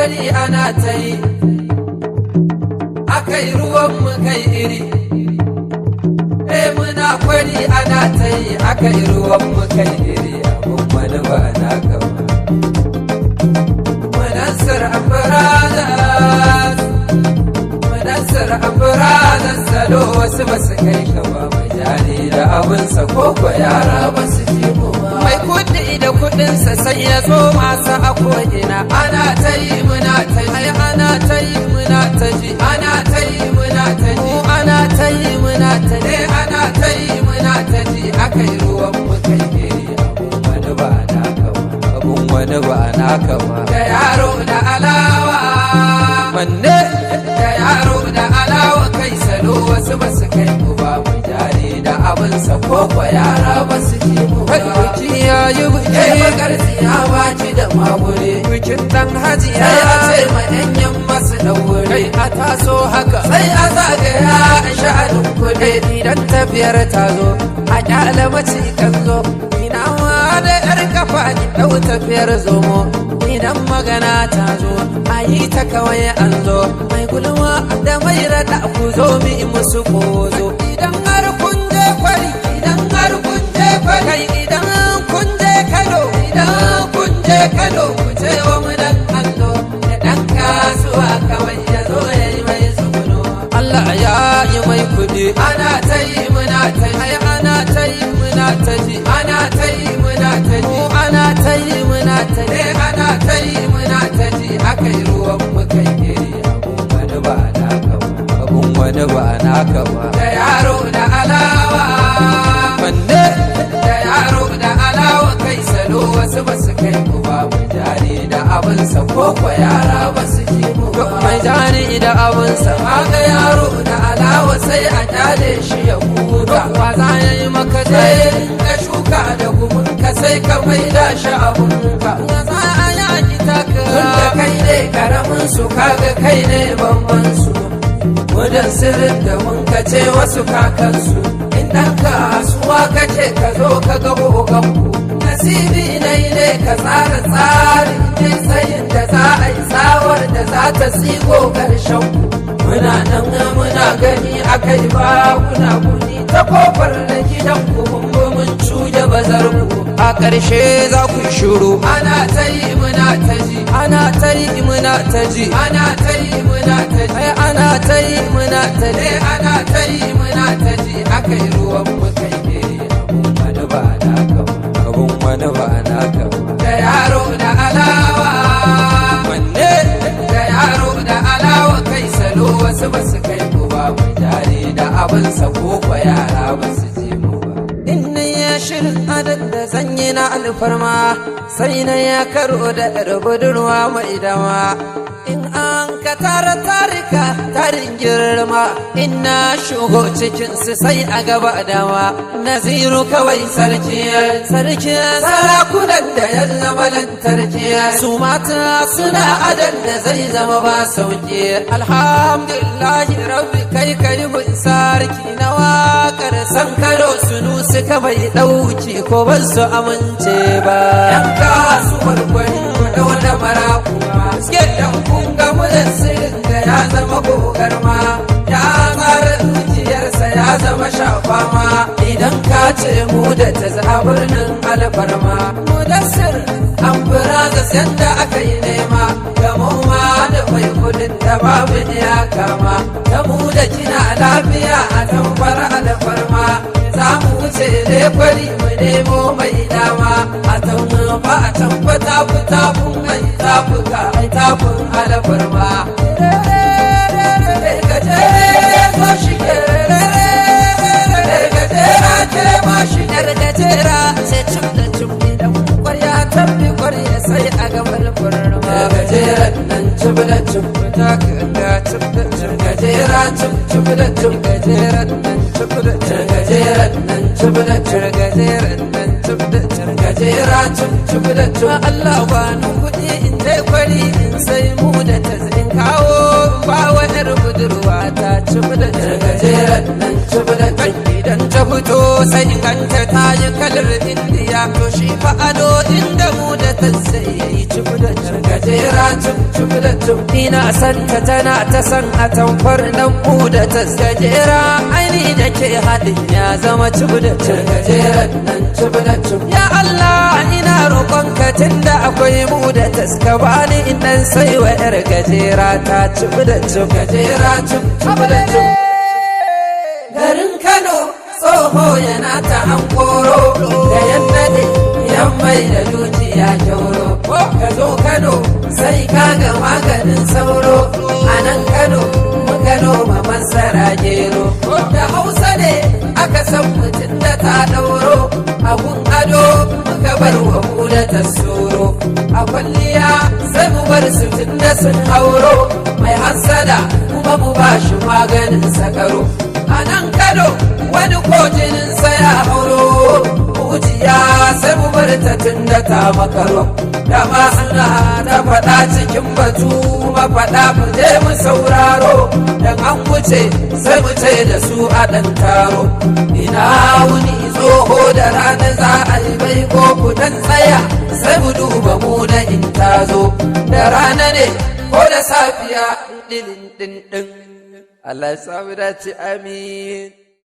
kwari ana ta yi, akai ruwan mu kai iri. Eh, muna kwari ana ta yi, akai ruwan mu kai iri. Abun wani ba naka ba. Mudassir Brothers, Mudassir Brothers, salo wasu ba su kai ka ba. Mai jari da abinsa ko ko yara ba su ji mu ba. Mai kuɗi da kuɗinsa sai ya zo masu a ko'ina. Ana ta yi muna ta yi, ana ta yi muna ta ji, ana ta yi muna ta ji, ana ta yi muna ta ji, ana ta yi muna ta ji, akai ruwan mu kai iri. Abun wani ba naka ba, abun wani ba naka ba. Da yaro da alawa manne, da yaro da alawa, kai salo wasu ba su kai mu ba. Mu jari da abinsa ko ko yara ba su ji mu ba. Biki ya yi biki, bakar ya baci da magure. Bikin dan hajiya sai a ce ma yan yamma su daure. A taso haka sai a zagaya a sha'anin kuɗi. Idan tafiyar ta zo, a kyale mace kan zo. Ina ma da yar kafa ki ɗau tafiyar zomo. Idan magana ta zo, a yi ta kawai an zo. Mai gulma da mai raɗa, ku zo mi musu kozo. Idan har kun je kwari, idan har kun je kwari, kai idan kun je Kano, idan kun je Kano, ku ce wa mu dan allo da dan kasuwa kawai ya zo ya yi mai tsuguno. Allah ya yi mai kudi. Ana ta yi muna ta yi, ana ta yi muna ta ji, ana ta yi muna ta ji, ana ta yi muna ta ji, ana ta yi muna ta ji, akai ruwan mu kai iri. Abun wani ba naka ba, abun wani ba naka ba. Da yaro da alawa manne, da yaro da alawa, kai salo wasu ba su kai mu ba. Mu jari da abinsa ko ko yara ba su ji mu ba. Mai jari da abinsa, ga yaro da alawa sai a kyale shi ya huta. Wa za ya yi maka zai ka shuka da gumin ka, sai ka maida shi abunka. Ya za a yi a taka tunda kai ne karamin su, kaga kai ne babban su. Mudan sirrin da mun kace wasu kakansu. In ɗan kasuwa kace, ka zo ka ga oganku. Nasibi na yi ne ka tsara tsarin ne, tsayin da za a yi tsawar da za ta sigo ƙarshen ku. Muna nan muna gani akai ba kuna guni ta kofar da gidan ku, mun bi mun cuje bazar ku. A ƙarshe za ku shiru. Ana ta yi muna ta ji, ana ta yi muna ta ji, ana ta yi muna ta ji, ana ta yi muna ta ji, ana ta yi muna ta ji, akai ruwan mu kai iri. Abun wani ba naka ba, abun wani ba naka ba. Da yaro da alawa wanne, da yaro da alawa, kai salo wasu ba su kai mu ba. Mu jari da abinsa ko ko yara ba su ji mu ba. Inna ya shirin adad da zanyi na alfarma, sai na ya karo da yar budurwa mai dama. In an ka tara tarika tarin girma, ina shigo cikin su sai a gaba dama. Naziru kawai sarki, sarki sarakunan da ya zama lantarki. Su mata suna adan da zai zama ba sauki. Alhamdulillahi rabbi, kai kai mun sarki na wakar san karo sunu suka bai dauki ko ban su amince ba. Yan kasuwar kwari, ku daula marakuwa suke dan kun ga mudan sirrin da ya zama gogarma. Ya tsara zuciyarsa, ya zama shafama. Idan ka ce mu da ta za birnin alfarma. Mudassir an fura da yadda aka yi nema da mu ma da mai kudin da babu ya kama da mu da kina lafiya a tamfar alfarma. Za mu wuce ne kwari mu nemo mai dama a tamfa, a tamfa tafi tafin mai tafuka ai tafin alfarma. Gajere zo shige, gajera ke ma shi gajera sai cim da cim. Idan kwarya tabbi kwarya sai a ga alfarma. Gajeren nan cim da cim ta ga cim da cim, gajera cim cim da cim, gajeren nan cim da cim, gajeren nan cim da cim, gajeren nan cim da cim, gajera cim cim da cim. Allah ba ni kuɗi in je kwari in sai mu da ta in kawo ba wa yar budurwa ta cim da cim, gajeren nan cim da cim. Idan ta fito fito sai in ganta ta yi kalar Indiya. To shi fa ado inda mu da ta sai yayi cif da cif, gajera cif cif da cif. Ina san ta, tana ta san a tamfar nan mu da ta gajera. Aini da ke haɗin ya zama cif da cif, gajeren nan cif da cif. Ya Allah, ina roƙonka, tunda akwai mu da taska, bani in dan sai wa yar gajera ta cif da cif, gajera cif cif da cif. Garin Kano, tsoho yana ta hankoro da yadda ne yan mai da dukiya kyauro. Ka zo Kano sai ka ga maganin sauro. A nan Kano muka noma masara, gero. Da Hausa ne aka san mutum da ta ɗauro. Abun ado muka bar wa mu da tasoro. A kwalliya sai mu bar su tun da sun hauro. Mai hassada kuma mu ba shi maganin sakaro. A nan Kano wani kojinin ya hauro. Mujiya sai mu bar ta tun da ta makaro. Dama suna ta faɗa cikin batu, mafaɗa mu je mu sauraro. Dan an wuce sai mu ce da su a ɗan taro. Ina wuni tsoho, da rana za a yi bai ko ku dan tsaya, sai mu duba mu da in tazo da rana ne ko da safiya. Ɗin ɗin ɗin. Allah ya samu dace, amin.